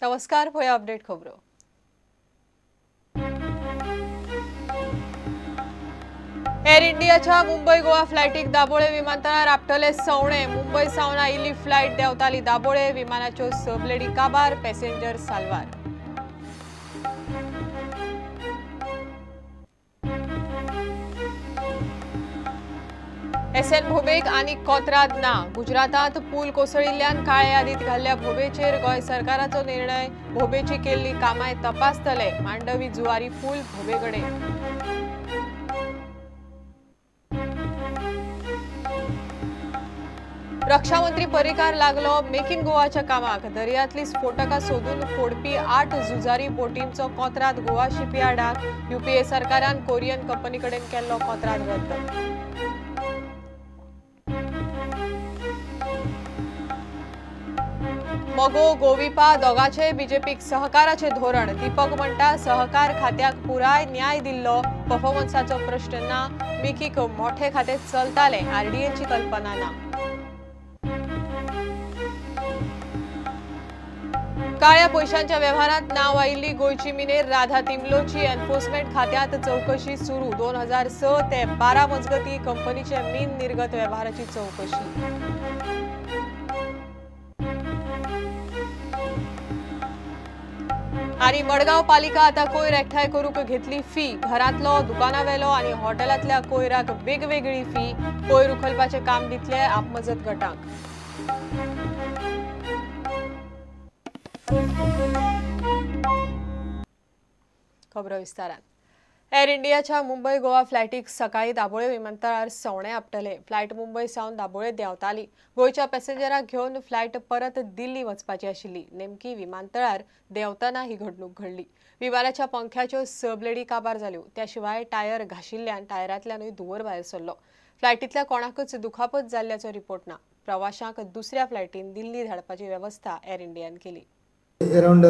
नमस्कार, पळया अपडेट खबरो. एअर इंडियाच्या मुंबई गोवा फ्लायटीक दाबोळे विमानतळार आपटले सवणे. मुंबई सावन आयिल्ली फ्लायट देंवताली दाबोळे. विमानाच्यो स ब्लेडी काबार, पॅसेंजर साल्वार. एस एन भोबेक आनी कोतराद ना. गुजरातात पूल कोसळिल्ल्यान काळे यादीत घाल्ल्या भोबेचेर गोंय सरकाराचो निर्णय. भोबेची केल्ली कामाय तपासतले. मांडवी जुवारी पूल भोबेकडे. रक्षामंत्री पर्रीकार लागलो मेक इन गोवाच्या कामाक. दर्यांतली स्फोटकां सोदून फोडपी 8 झुजारी बोटींचो कोंत्राद गोवा शिपयार्डाक. युपीए सरकारान कोरियन कंपनी कडेन केल्लो कोंत्राद रद्द. मगो गोविपा दोगाचे बीजेपीक सहकाराचे धोरण. दीपक म्हणटा सहकार खात्याक पुराय न्याय दिल्लो, परफॉर्मन्साचो प्रश्न ना. मिकीक मोठे खाते चलताले, आरडीएची कल्पना ना. काळ्या पयशांच्या व्यवहारात नाव आयिल्ली गोंयची मिनेर राधा तिमलोची एन्फोर्समेंट खात्यात चवकशी सुरू. 2006 ते 12 मजगती कंपनीचे मीन निर्गत व्यवहाराची चवकशी. आनी मडगांव पालिका आता कोयर एकठांय करूंक घेतली फी. घरांतलो, दुकानावेलो आनी हॉटेलांतल्या कोयराक वेगवेगळी फी. कोयर उखलपाचें काम दितले आपमजत गटांक. खबरो विस्तारान. एअर इंडियाच्या मुंबई गोवा फ्लायटीक सकाळी दाबोळे विमानतळार सवणे आपटले. फ्लायट मुंबई सावन दाबोळे देंवताली. गोंयच्या पॅसेंजराक घेवन फ्लायट परत दिल्ली वचपाची आशिल्ली. नेमकी विमानतळार देंवतना ही घडणूक घडली. विमानाच्या पंख्याच्यो 6 ब्लेडी काबार जाल्यो. त्या शिवाय टायर घाशिल्ल्यान टायरांतल्यानूय धुंवर भायर सरलो. फ्लायटींतल्या कोणाकच दुखापत जाल्ल्याचो रिपोर्ट ना. प्रवाशांक दुसऱ्या फ्लायटीन दिल्ली धाडपाची वेवस्था एअर इंडियान केली. अराउंड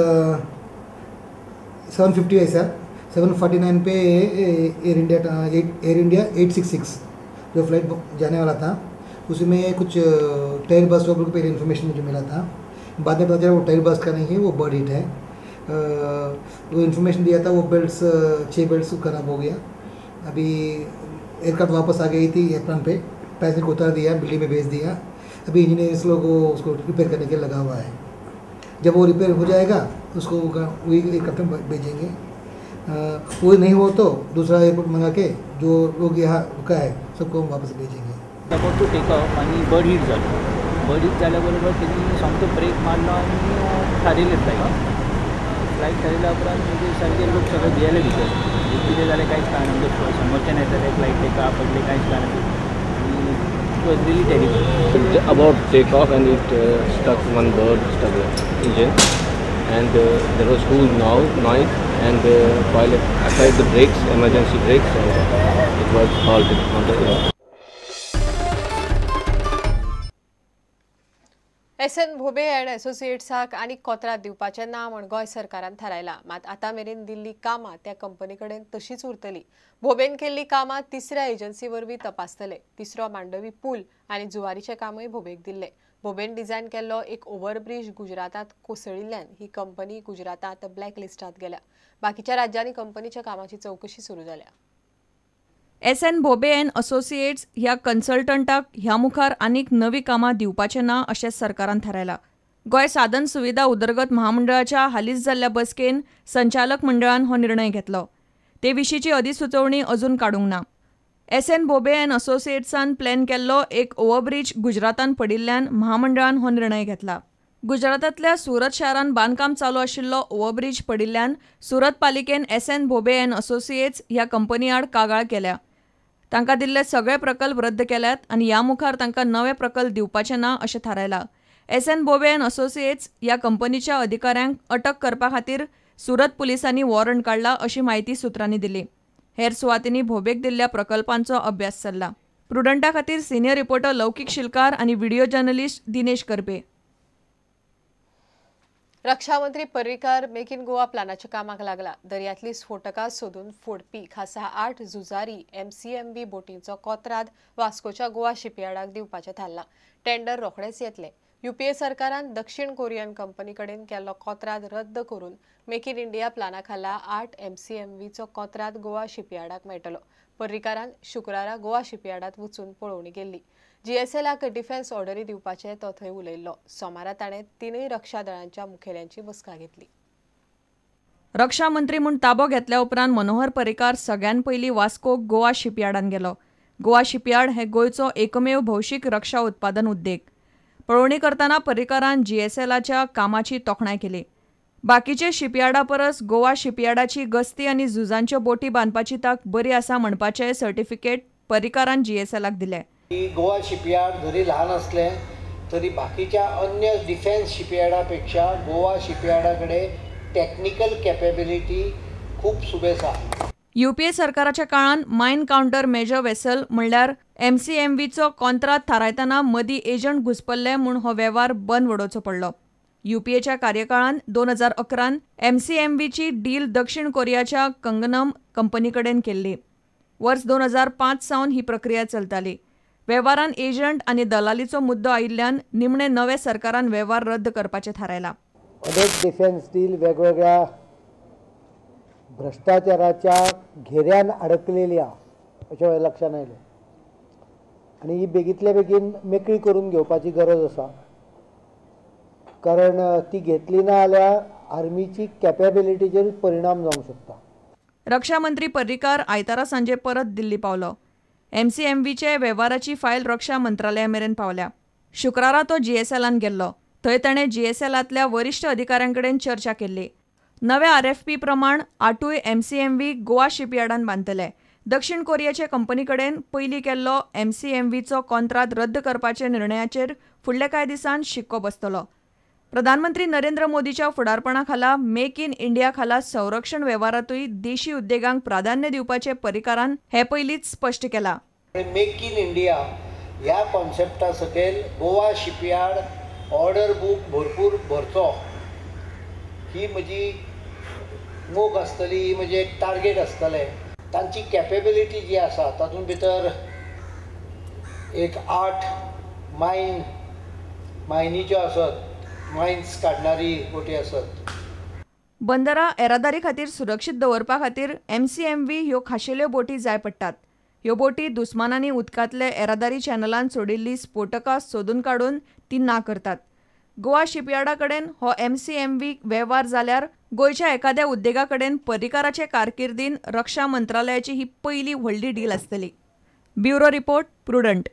7:50 है सर. 7:49 पे एयर इंडिया 866 जो फ्लाइट जाने वाला था उसमें कुछ टायर बस्ट को पहले इन्फॉर्मेशन मुझे मिला था. बाद में पता चला वो टायर बस्ट का नहीं है, वो बर्ड हिट है. वो इन्फॉर्मेशन दिया था, वो बेल्ट्स 6 बेल्ट्स खराब हो गया. अभी एयरक्राफ्ट वापस आ गई थी एयरप्लेन पे, पैसेंजर को उतार दिया, बिल्डिंग में भेज दिया. अभी इंजीनियर्स लोग उसको रिपेयर करने के लिए लगा हुआ है. जब वो रिपेयर हो जाएगा उसको वही एयरक्राफ्ट में भेजेंगे. वो नहीं हो तो दूसरा एयरपोर्ट मंगा के जो लोग यहाँ रुका है सबको हम वापस भेजेंगे. अबाउट टू टेक ऑफ आनी बर्ड हिट जालो. बर्ड हिट जाल्या बरोबर तेणी सामको ब्रेक मारलो आनी थारयलें फ्लायट. फ्लायट थारयल्या उपरांत म्हणजे सारके लोक सगळे भियेले भितर. कितें जालें कांयच कळना, म्हणजे समोरच्यान येताले फ्लायट तेका पडले कांयच कळना. It was really terrible. About take off and it stuck one bird, stuck the engine, and there was huge noise, and the pilot applied the brakes, emergency brakes, and it was halted on the air. S N Bhobe and असोसिएट्साक आनी कोतराद दिवपाचें ना म्हूण गोंय सरकारान थारायलां. मात आतां मेरेन दिल्ली कामां त्या कंपनी कडेन तशीच उरतली. भोबेन केल्ली कामां तिसऱ्या एजन्सी वरवीं तपासतले. तिसरो मांडवी पूल आनी जुवारीचें कामूय भोबेक दिल्लें. भोबेन डिझायन केल्लो एक ओव्हरब्रीज गुजरातांत कोसळिल्ल्यान ही कंपनी गुजरातांत ब्लॅक लिस्टांत गेल्या. बाकीच्या राज्यांनी कंपनीच्या कामाची चवकशी सुरू जाल्या. S N Bhobe and associates ह्या कन्सल्टंटाक ह्या मुखार आनीक नवी कामां दिवपाचें ना अशें सरकारान थारायलां. गोंय साधन सुविधा उदरगत महामंडळाच्या हालींच जाल्ल्या बसकेन संचालक मंडळान हो निर्णय घेतलो. ते विशींची अधिसुचोवणी अजून काडूंक ना. एस एन भोबे अँड असोसिएट्सान प्लॅन केल्लो एक ओव्हरब्रीज गुजरातान पडिल्ल्यान महामंडळान हो निर्णय घेतला. गुजरातांतल्या सुरत शारान बांदकाम चालू आशिल्लो ओव्हरब्रीज पडिल्ल्यान सुरत पालिकेन S N Bhobe and associates ह्या कंपनी आड कागाळ केल्या. तांकां दिल्ले सगळे प्रकल्प रद्द केल्यात आनी ह्या मुखार तांकां नवे प्रकल्प दिवपाचे ना अशें थारायलां. S N Bhobe and associates ह्या कंपनीच्या अधिकाऱ्यांक अटक करपा खातीर सुरत पुलिसांनी वॉरंट काडला अशी म्हायती सुत्रांनी दिली. हेर सुवातींनी भोबेक दिल्ल्या प्रकल्पांचो अभ्यास चल्ला. प्रुडंटा खातीर सिनियर रिपोर्टर लौकीक शिलकार आनी व्हिडिओ जर्नलिस्ट दिनेश करपे. रक्षामंत्री पर्रीकार मेक इन गोवा प्लानाच्या कामाक लागला. दर्यांतली स्फोटकां सोदून फोडपी खासा 8 झुजारी MCMV बोटींचो कोतराद वास्कोच्या गोवा शिपयार्डाक दिवपाचें थारलां. टेंडर रोखडेच येतले. युपीए सरकारान दक्षिण कोरियन कंपनी कडेन केल्लो कोंत्राद रद्द करून मेक इन इंडिया प्लाना खाला 8 MCMVचो कोंत्राद गोवा शिपयार्डाक मेळटलो. पर्रीकारान शुक्रारा गोवा शिपयार्डात वचून पळोवणी केल्ली. जीएसएलाक डिफेन्स ऑर्डरी दिवपाचें तो थंय उलयल्लो. सोमारा ताणें 3 रक्षा दळांच्या मुखेल्यांची बसका घेतली. रक्षा मंत्री म्हूण ताबो घेतल्या उपरांत मनोहर पर्रीकार सगळ्यान पयलीं वास्को गोवा शिपयार्डान गेलो. गोवा शिपयार्ड हे गोंयचो एकमेव भौशीक रक्षा उत्पादन उद्देग. पळोवणी करतना पर्रीकारान जीएसएलाच्या कामाची तोखणाय केली. बाकीचे शिपयार्डा परस गोवा शिपयार्डाची गस्ती आनी झुजांच्यो बोटी बांदपाची तांक बरी आसा म्हणपाचें सर्टिफिकेट पर्रीकारान जीएसएलाक दिलें. गोवा शिपयार्ड जरी ल्हान असलें तरी बाकीच्या अन्य डिफेन्स शिपयार्डा पेक्षा गोवा शिपयार्डा कडेन टॅक्निकल कॅपेबिलिटी खूब सुबेस आसा. युपीए सरकाराच्या काळान मायन काउंटर मेजर वेसल म्हणल्यार MCMVचो कॉन्त्राद थारायतना मदीं एजंट घुसपल्ले म्हूण हो वेव्हार बंद वडोवचो पडलो. युपीएच्या कार्यकाळान 2011 MCMVची डील दक्षिण कोरियाच्या कंगनम कंपनी कडेन केल्ली. वर्स 2005 सावन ही प्रक्रिया चलताली. वेव्हारान एजंट आनी दलालीचो मुद्दो आयिल्ल्यान निमणे नवे सरकारान वेव्हार रद्द करपाचें थारायलां. अनेक डिफेन्स डील वेगवेगळ्या भ्रष्टाचाराच्या घेऱ्यान अडकलेली आसा अशें लक्षांत आयलें आनी ही बेगींतल्या बेगीन मेकळी करून घेवपाची गरज आसा, कारण ती घेतली ना जाल्यार आर्मीची कॅपेबिलिटीचेर परिणाम जावंक शकता. रक्षा मंत्री पर्रीकार आयतारा सांजे परत दिल्ली पावलो. MCMVचे वेव्हाराची फायल रक्षा मंत्रालया मेरेन पावल्या. शुक्रारा तो जीएसएलान गेल्लो. थंय ताणें जीएसएलांतल्या वरिश्ठ अधिकाऱ्यां कडेन चर्चा केल्ली. नव्या RFP प्रमाण 8 MCMV Goa शिपयार्डान बांदतले. दक्षिण कोरियाचे कंपनी कडेन पयलीं केल्लो MCMVचो कॉन्त्राद रद्द करपाच्या निर्णयाचेर फुडल्या कांय दिसांत शिक्को बसतलो. प्रधानमंत्री नरेंद्र मोदीच्या फुडारपणा खाला मेक इन इंडिया खाला संरक्षण वेव्हारांतूय देशी उद्देगांक प्राधान्य दिवपाचें पर्रीकारान हे पयलींच स्पश्ट केलां. मेक इन इंडिया ह्या कॉन्सेप्टा सकयल गोवा शिपयार्ड ऑर्डर बूक भरपूर भरचो ही म्हजी मोग आसतली, ही म्हजी एक टार्गेट आसतलें. तांची कॅपेबिलिटी जी आसा तातूंत भितर एक 8 मायनीच्यो आसत, मायन्स काडणारी बोटी आसत. बंदरां येरादारी खातीर सुरक्षीत दवरपा खातीर MCMV ह्यो खाशेल्यो बोटी जाय पडटात. ह्यो बोटी दुस्मानांनी उदकांतले येरादारी चॅनलान सोडिल्ली स्फोटकां सोदून काडून ती ना करतात. गोवा शिपयार्डा कडेन हो MCMV वेव्हार जाल्यार गोंयच्या एखाद्या उद्देगा कडेन पर्रीकाराचे कारकिर्दीन रक्षा मंत्रालयाची ही पयली व्हडली डील आसतली. Bureau report, Prudent.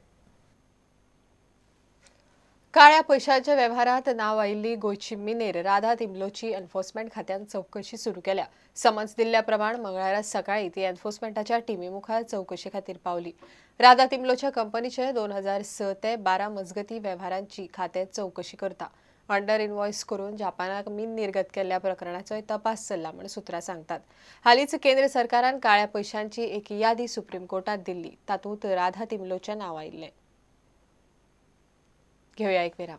काळ्या पयशांच्या वेव्हारात नाव आयिल्ली गोंयची मिनेर राधा तिंबलोची एन्फोर्समेंट खात्यान चवकशी सुरू केल्या. समन्स दिल्ल्या प्रमाण मंगळारा सकाळी ती एन्फोर्समेंटाच्या टिमी मुखार चवकशे खातीर पावली. राधा तिंबलोच्या कंपनीचे 2006 ते 12 मजगती वेव्हारांची खातें चवकशी करता. अंडर इनवॉयस करून जापानाक मीन निर्गत केल्ल्या प्रकरणाचोय तपास चल्ला म्हूण सुत्रां सांगतात. हालींच केंद्र सरकारान काळ्या पयशांची एक यादी सुप्रीम कोर्टात दिल्ली, तातूंत राधा तिंबलोचें नांव आयिल्लें. घेऊया एक विराम.